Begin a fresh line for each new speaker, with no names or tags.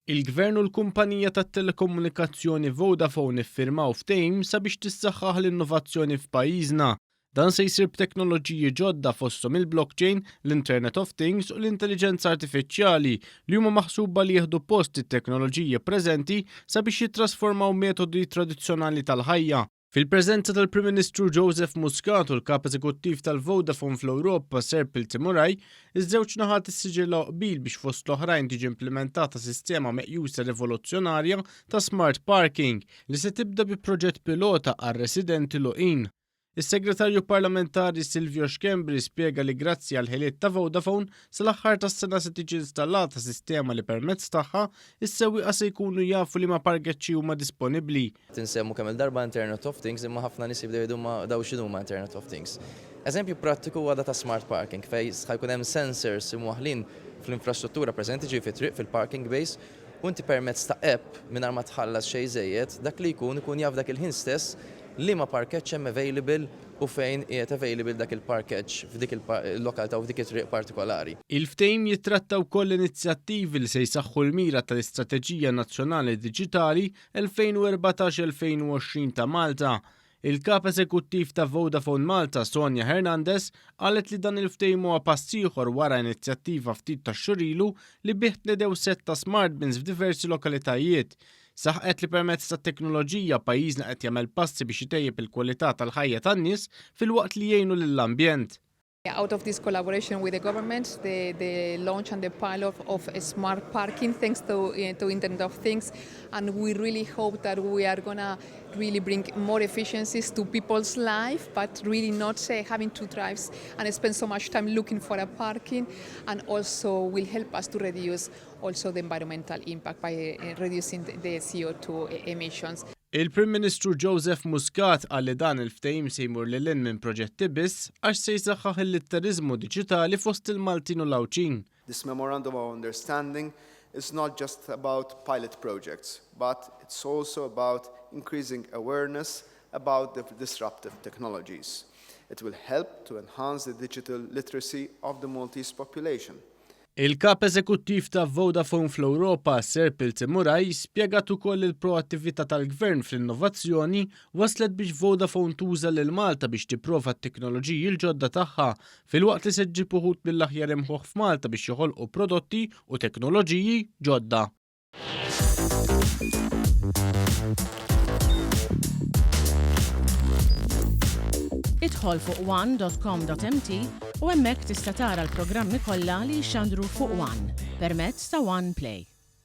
Il-Gvern u l-kumpanija tat-telekomunikazzjoni Vodafone iffirmaw ftehim sabiex tissaħħaħ l-innovazzjoni f'pajjiżna. Dan se jsir b'teknoloġiji ġodda fosthom il-blockchain, l-Internet of Things u l-intelliġenza artifiċjali li huma maħsuba li jieħdu post it-teknoloġiji preżenti sabiex jittrasformaw metodi tradizzjonali tal-ħajja. Fil-preżenza tal-Prim Ministru Joseph Muscat u l-Kap Eżekuttiv tal-Vodafone fl-Ewropa Serpil Timuray, iż-żewġ naħat issiġillaw qbil biex fost l-oħrajn tiġi implimentata sistema meqjusa rivoluzzjonarja ta' smart parking li se tibda bi proġett pilota għar-residenti Luqin. Is-Segretarju Parlamentari Silvio Schembri spjega li grazzi għall-ħiliet ta' Vodafone, sal-aħħar tas-sena se tiġi installata sistema li permezz tagħha s-sewwieqa se jkunu jafu liema parkeġġi huma disponibbli.
Qed insemmu kemm-il darba Internet of Things imma ħafna nies jibdew jgħidu imma dawn x'inhuma Internet of Things. Eżempju prattiku huwa dak ta' smart parking fejn ħa jkun hemm sensors imwaħħlin fl-infrastruttura preżenti, ġifieri fit-triq, fil-parking bays, u inti permezz ta' app mingħajr ma tħallas xejn żejjed, dak li jkun ikun jaf dak il-ħin stess liema parkeġġ hemm available u fejn qiegħed available dak il-parkeġġ f'dik il-lokalità u f'dik it-triq partikolari.
Il-ftehim jittratta wkoll inizjattivi li se jsaħħu l-mira tal-Istrateġija Nazzjonali Diġitali 2014-2020 ta' Malta. Il-Kap Eżekuttiv ta' Vodafone Malta, Sonia Hernandez, qalet li dan il-ftehim huwa pass ieħor wara inizjattiva ftit tax-xhur ilu li bih tnedew sett ta' smart bins f'diversi lokalitajiet. Saħqet li permezz tat-teknoloġija pajjiżna qed jagħmel passi biex itejjeb il-kwalità tal-ħajja tan-nies filwaqt li jgħinu lill-ambjent.
Out of this collaboration with the government, the, the launch and the pilot of a smart parking thanks to, uh, to Internet of Things. And we really hope that we are going to really bring more efficiencies to people's life, but really not uh, having to drive and spend so much time looking for a parking. And also will help us to reduce also the environmental impact by uh, reducing the CO2 emissions.
Il-Prim Ministru Joseph Muscat qal li dan il-ftehim se jmur lil hinn minn proġetti biss għax se jsaħħaħ il-litteriżmu diġitali fost il-Maltin u l-Għawdxin.
This memorandum of understanding is not just about pilot projects, but it's also about increasing awareness about the disruptive technologies. It will help to enhance the digital literacy of the Maltese population.
Il-Kap Eżekuttiv ta' Vodafone fl-Ewropa, Serpil Timuray, spjegat ukoll li l-proattività tal-Gvern fl-innovazzjoni waslet biex Vodafone tuża lil Malta biex tipprova t-teknoloġiji l-ġodda tagħha, filwaqt li se ġġib uħud mill-aħjar imħuħ f'Malta biex joħolqu prodotti u teknoloġiji ġodda.
Idħol fuq one.com.mt u hemmhekk tista' tara l-programmi kollha li jixxandru fuq One permezz ta' One Play.